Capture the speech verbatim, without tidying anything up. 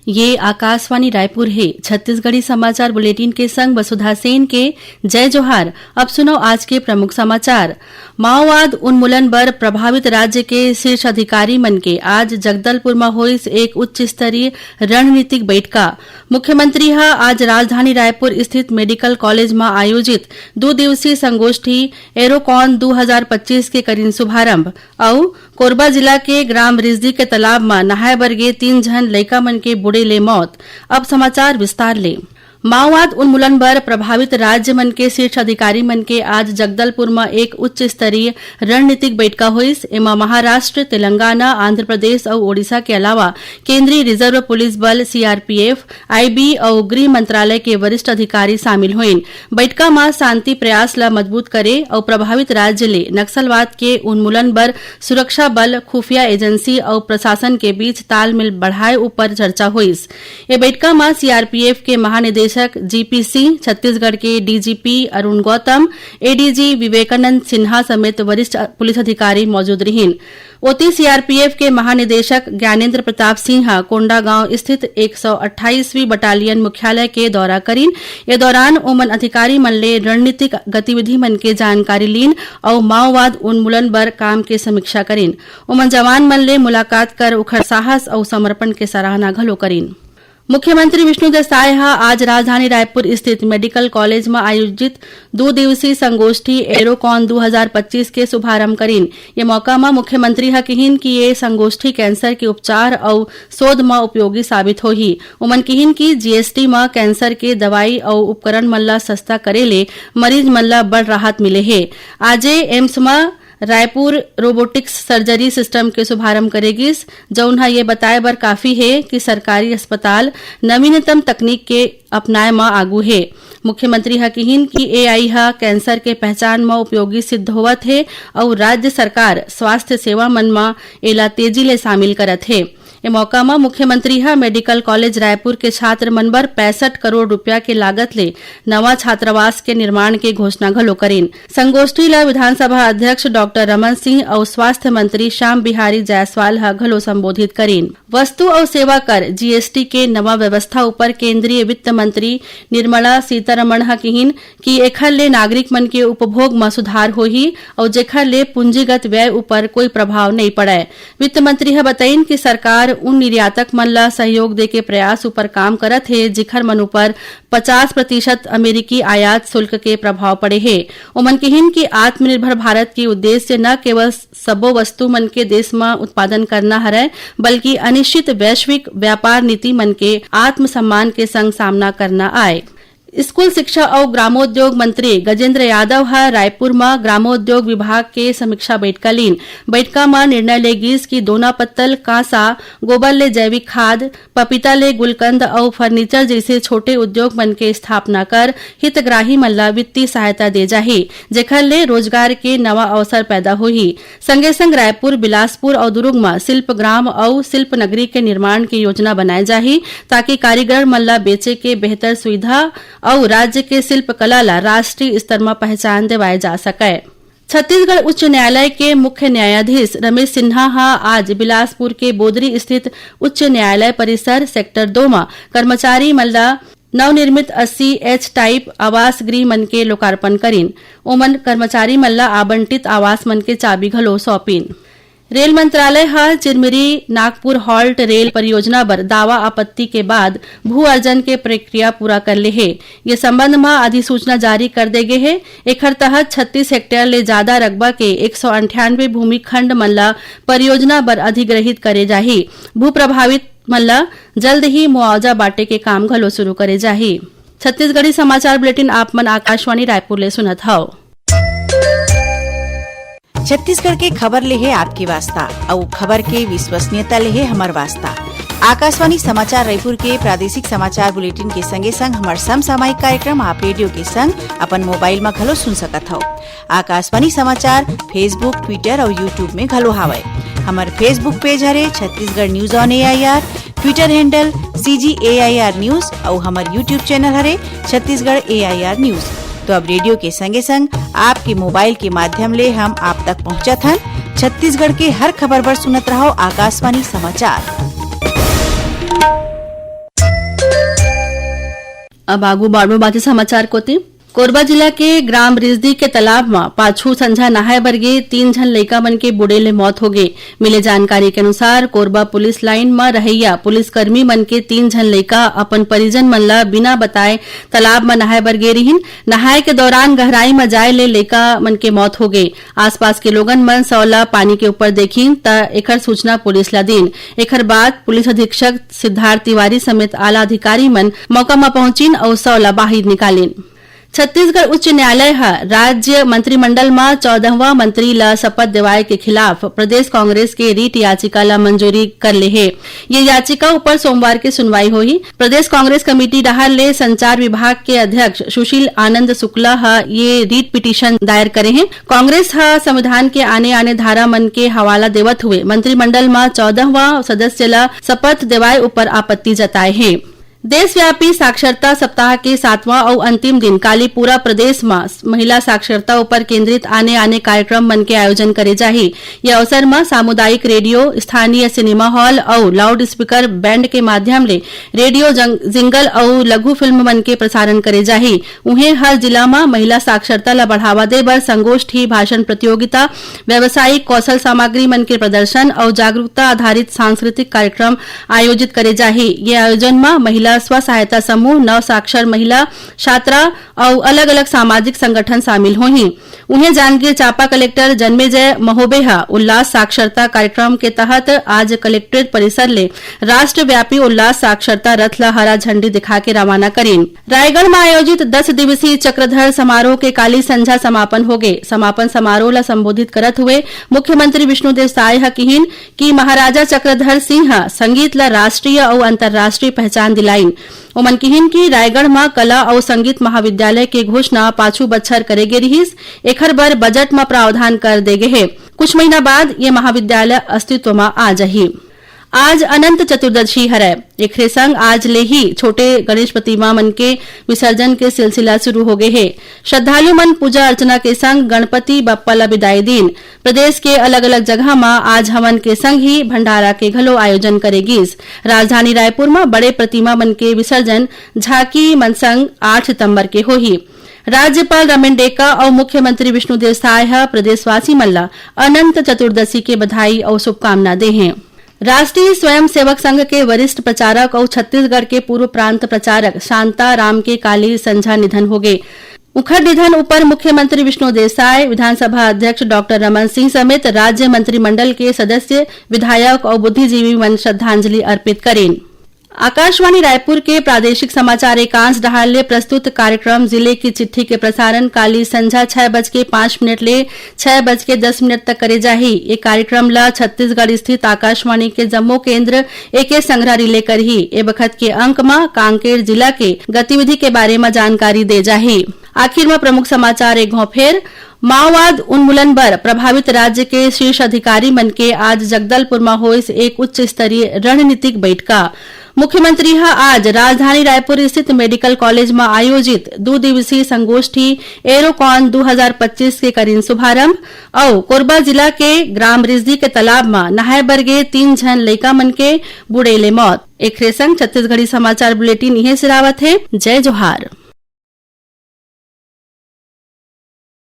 ये आकाशवाणी रायपुर हे। छत्तीसगढ़ी समाचार बुलेटिन के संग वसुधा सेन के जय जोहार। अब सुनव आज के प्रमुख समाचार। माओवाद उन्मूलन बर प्रभावित राज्य के शीर्ष अधिकारी मन के आज जगदलपुर म होइस एक उच्च स्तरीय रणनीतिक बैठका। मुख्यमंत्री ह आज राजधानी रायपुर स्थित मेडिकल कॉलेज म आयोजित दू दिवसीय संगोष्ठी एरोकॉन दू हजार पच्चीस के करिन शुभारंभ। अउ कोरबा जिला के ग्राम रिजदी के तालाब म नहाए बर गे तीन झन लइका मन के बूड़े ले मौत। अब समाचार विस्तार ले। माओवाद उन्मूलन बर प्रभावित राज्य मन के शीर्ष अधिकारी मन के आज जगदलपुर म एक उच्च स्तरीय रणनीतिक बैठका होइस। एमा महाराष्ट्र, तेलंगाना, आंध्र प्रदेश अउ ओडिशा के अलावा केंद्रीय रिजर्व पुलिस बल, सीआरपीएफ, आईबी अउ गृह मंत्रालय के वरिष्ठ अधिकारी शामिल होइन। बैठका म शांति प्रयास ल मजबूत करे अउ प्रभावित राज्य ले नक्सलवाद के उन्मूलन बर सुरक्षा बल, खुफिया एजेंसी अउ प्रशासन के बीच तालमेल बढ़ाए ऊपर चर्चा होइस। ए बैठका म सीआरपीएफ के महानिदेशक जीपी सिंह, छत्तीसगढ़ के डीजीपी अरुण गौतम, एडीजी विवेकानंद सिन्हा समेत वरिष्ठ पुलिस अधिकारी मौजूद रिहीन। ओती सीआरपीएफ के महानिदेशक ज्ञानेंद्र प्रताप सिंह ह कोंडागांव स्थित एक सौ अट्ठाईसवीं बटालियन मुख्यालय के दौरा करिन। ए दौरान ओमन अधिकारी मन ले रणनीतिक गतिविधि मन के जानकारी लीन अउ माओवाद उन्मूलन बर काम के समीक्षा करिन। ओमन जवान मन ले मुलाकात कर उखर साहस अउ समर्पण के सराहना घलो करिन। मुख्यमंत्री विष्णुदेव साय ह आज राजधानी रायपुर स्थित मेडिकल कॉलेज म आयोजित दू दिवसीय संगोष्ठी एरोकॉन दू हजार पच्चीस के शुभारंभ करिन। ये मौका म मुख्यमंत्री ह किहिन कि ये संगोष्ठी कैंसर के उपचार अउ शोध म उपयोगी साबित होही। उमन किहिन कि जीएसटी म कैंसर के दवाई अउ उपकरण मन ल सस्ता करे ले मरीज मन ल बड़ राहत मिले हे। आजे एम्स म रायपुर रोबोटिक्स सर्जरी सिस्टम के शुभारंभ करे गिस, जउन ह ये बताए बर काफी हे कि सरकारी अस्पताल नवीनतम तकनीक के अपनाए म आगू हे। मुख्यमंत्री ह किहिन कि एआई ह कैंसर के पहचान म उपयोगी सिद्ध होवत हे अउ राज्य सरकार स्वास्थ्य सेवा मन म एला तेजी ले शामिल करत हे। ए मौका म मुख्यमंत्री ह मेडिकल कॉलेज रायपुर के छात्र मन बर पैंसठ करोड़ रुपया के लागत ले नवा छात्रावास के निर्माण के घोषणा घलो करिन। संगोष्ठी ल विधानसभा अध्यक्ष डॉक्टर रमन सिंह अउ स्वास्थ्य मंत्री श्याम बिहारी जायसवाल ह घलो संबोधित करिन। वस्तु अउ सेवा कर, जीएसटी, के नवा व्यवस्था ऊपर केंद्रीय वित्त मंत्री निर्मला सीतारमण ह किहिन कि एखर ले नागरिक मन के उपभोग म सुधार होही अउ जेखर ले पूंजीगत व्यय ऊपर कोई प्रभाव नइ पड़य। वित्त मंत्री ह बतइन कि सरकार उन निर्यातक मन ल सहयोग देके प्रयास ऊपर काम करत हे, जिखर मन ऊपर पचास प्रतिशत अमेरिकी आयात शुल्क के प्रभाव पड़े हे। ओमन किहिन कि आत्मनिर्भर भारत के उद्देश्य न केवल सबो वस्तु मन के देश म उत्पादन करना हरय, बल्कि अनिश्चित वैश्विक व्यापार नीति मन के आत्मसम्मान के संग सामना करना आय। स्कूल शिक्षा अउ ग्रामोद्योग मंत्री गजेंद्र यादव ह रायपुर म ग्रामोद्योग विभाग के समीक्षा बैठका लीन। बैठका म निर्णय ले गिस कि दोना पत्तल, कांसा, गोबर ले जैविक खाद, पपीता ले गुलकंद अउ फर्नीचर जइसे छोटे उद्योग मन के स्थापना कर हितग्राही मन ल वित्तीय सहायता दे जाही, जेखर ले रोजगार के नवा अवसर पैदा होही। संगे संग रायपुर, बिलासपुर अउ दुरूग म शिल्प ग्राम अउ शिल्प नगरी के निर्माण के योजना बनाए जाही, ताकि कारीगर मन ल बेचे के बेहतर सुविधा अउ राज्य के शिल्प कला ल राष्ट्रीय स्तर म पहचान देवाए जा सकय। छत्तीसगढ़ उच्च न्यायालय के मुख्य न्यायाधीश रमेश सिन्हा ह आज बिलासपुर के बोदरी स्थित उच्च न्यायालय परिसर सेक्टर दो म कर्मचारी मन ल नवनिर्मित अस्सी एच टाइप आवास गृह मन के लोकार्पण करिन। ओमन कर्मचारी मन ल आवंटित आवास मन के चाबी घलो सौंपिन। रेल मंत्रालय ह चिरमिरी नागपुर हॉल्ट रेल परियोजना बर दावा आपत्ति के बाद भू अर्जन के प्रक्रिया पूरा कर ले हे। ये संबंध म अधिसूचना जारी कर दे गे हे। एखर तहत छत्तीस हेक्टेयर ले जादा रकबा के एक सौ अंठानवे भूमि खंड मन ल परियोजना बर अधिग्रहित करे जाही। भू प्रभावित मन ल जल्द ही मुआवजा बांटे के काम घलो शुरू करे जाही। छत्तीसगढ़ी समाचार बुलेटिन आप मन आकाशवाणी रायपुर ले सुनत हव। छत्तीसगढ़ के खबर ले हे आपके वास्ता, अउ खबर के विश्वसनीयता ले हे हमर वास्ता। आकाशवाणी समाचार रायपुर के प्रादेशिक समाचार बुलेटिन के संगे संग हमर समसामयिक कार्यक्रम आप रेडियो के संग अपन मोबाइल म घलो सुन सकत हव। आकाशवाणी समाचार Facebook, Twitter अउ YouTube में घलो हावय। हमर Facebook पेज हरे Chhattisgarh news on AIR, Twitter handle CG AIR news अउ हमर YouTube चैनल हरे छत्तीसगढ़ एआईआर न्यूज। तो अब रेडियो के संगे संग आपके मोबाइल के माध्यम ले हम आप तक पहुंचत हन। छत्तीसगढ़ के हर खबर बर सुनत रहव आकाशवाणी समाचार। अब आगू बाड़बो बाकी समाचार कोती। कोरबा जिला के ग्राम रिजदी के तालाब म पाछू संझा नहाए बर गे तीन झन लइका मन के बूड़े ले मौत होगे। मिले जानकारी के अनुसार, कोरबा पुलिस लाइन म रहइया पुलिसकर्मी मन के तीन झन लइका अपन परिजन मन ल बिना बताए तालाब म नहाए बर गे रिहिन। नहाए के दौरान गहराई म जाए ले लइका मन के मौत होगे। आसपास के लोगन मन शव ल पानी के ऊपर देखिन, त एखर सूचना पुलिस ल दीन। एखर बाद पुलिस अधीक्षक सिद्धार्थ तिवारी समेत आला अधिकारी मन मौका म पहुंचिन अउ शव ल बाहिर निकालिन। छत्तीसगढ़ उच्च न्यायालय ह राज्य मंत्रिमंडल म चौदहवां मंत्री ल शपथ देवाए के खिलाफ प्रदेश कांग्रेस के रिट याचिका ल मंजूरी कर ले हे। ये याचिका ऊपर सोमवार के सुनवाई होही। प्रदेश कांग्रेस कमेटी डहार ले संचार विभाग के अध्यक्ष सुशील आनंद शुक्ला ह ये रिट पिटीशन दायर करे हे। कांग्रेस ह संविधान के आने-आने धारा मन के हवाला देवत हुए मंत्रिमंडल म चौदहवां सदस्य ल शपथ देवाए ऊपर आपत्ति जताए हे। देशव्यापी साक्षरता सप्ताह के सातवां अउ अंतिम दिन काली पूरा प्रदेश म महिला साक्षरता ऊपर केंद्रित आने-आने कार्यक्रम मन के आयोजन करे जाही। ये अवसर म सामुदायिक रेडियो, स्थानीय सिनेमा हॉल अउ लाउड स्पीकर बैंड के माध्यम ले रेडियो जंग-, जिंगल अउ लघु फिल्म मन के प्रसारण करे जाही। उहें, हर जिला म महिला साक्षरता ल बढ़ावा दे बर संगोष्ठी, भाषण प्रतियोगिता, व्यावसायिक कौशल सामग्री मन के प्रदर्शन अउ जागरूकता आधारित सांस्कृतिक कार्यक्रम आयोजित करे जाही। ये आयोजन म महिला स्व सहायता समूह, नव साक्षर महिला, छात्रा अउ अलग-अलग सामाजिक संगठन शामिल होही। उहें, जांजगीर चांपा कलेक्टर जन्मेजय महोबे ह उल्लास साक्षरता कार्यक्रम के तहत आज कलेक्ट्रेट परिसर ले राष्ट्रव्यापी उल्लास साक्षरता रथ ल हरा झंडी दिखा के रवाना करीन। रायगढ़ म आयोजित दस दिवसीय चक्रधर समारोह के काली संझा समापन होगे। समापन समारोह ल संबोधित करत हुए मुख्यमंत्री विष्णुदेव साय ह किहिन कि महाराजा चक्रधर सिंह ह संगीत ल राष्ट्रीय अउ अंतर्राष्ट्रीय पहचान दिलाइन। ओमन किहिन कि रायगढ़ म कला अउ संगीत महाविद्यालय के घोषणा पाछू बछर करे गे रिहिस, एखर बर बजट म प्रावधान कर दे गे हे। कुछ महीना बाद ये महाविद्यालय अस्तित्व म आ जाही। आज अनंत चतुर्दशी हरय, एखरे संग आज ले ही छोटे गणेश प्रतिमा मन के विसर्जन के सिलसिला शुरू हो गे हे। श्रद्धालु मन पूजा अर्चना के संग गणपति बप्पा ल बिदाई दीन। प्रदेश के अलग-अलग जगह म आज हवन के संग ही भंडारा के घलो आयोजन करे गिस। राजधानी रायपुर म बड़े प्रतिमा मन के विसर्जन झांकी मन संग आठ सितंबर के होही। राज्यपाल रमेन डेका अउ मुख्यमंत्री विष्णुदेव साय ह प्रदेशवासी मन ल अनंत चतुर्दशी के बधाई अउ शुभकामना दे हें। राष्ट्रीय स्वयंसेवक संघ के वरिष्ठ प्रचारक अउ छत्तीसगढ़ के पूर्व प्रांत प्रचारक शांता राम के काली संझा निधन होगे। उखर निधन ऊपर मुख्यमंत्री विष्णुदेव साय, विधानसभा अध्यक्ष डॉक्टर रमन सिंह समेत राज्य मंत्रिमंडल के सदस्य, विधायक अउ बुद्धिजीवी मन श्रद्धांजलि अर्पित करीन। आकाशवाणी रायपुर के प्रादेशिक समाचार एकांश डहार ले प्रस्तुत कार्यक्रम जिले की चिट्ठी के प्रसारण काली संझा छह बज के पाँच मिनट ले छह बज के दस मिनट तक करे जाही। ये कार्यक्रम ला छत्तीसगढ़ स्थित आकाशवाणी के जम्मो केंद्र एके संघरा रिले करही। ए बखत के अंक म कांकेर जिला के गतिविधि के बारे म जानकारी दे जाही। आखिर म प्रमुख समाचार एक घौं फेर। माओवाद उन्मूलन बर प्रभावित राज्य के शीर्ष अधिकारी मन के आज जगदलपुर म होइस एक उच्च स्तरीय रणनीतिक बैठका। मुख्यमंत्री ह आज राजधानी रायपुर स्थित मेडिकल कॉलेज म आयोजित दू दिवसीय संगोष्ठी एरोकॉन दू हजार पच्चीस के करीन शुभारंभ अउ कोरबा जिला के ग्राम रिजदी के तालाब म नहाए बर गे तीन झन लइका मन के बुड़े ले मौत। एखरे संग छत्तीसगढ़ी समाचार बुलेटिन इहें सिरावत हे। जय जोहार।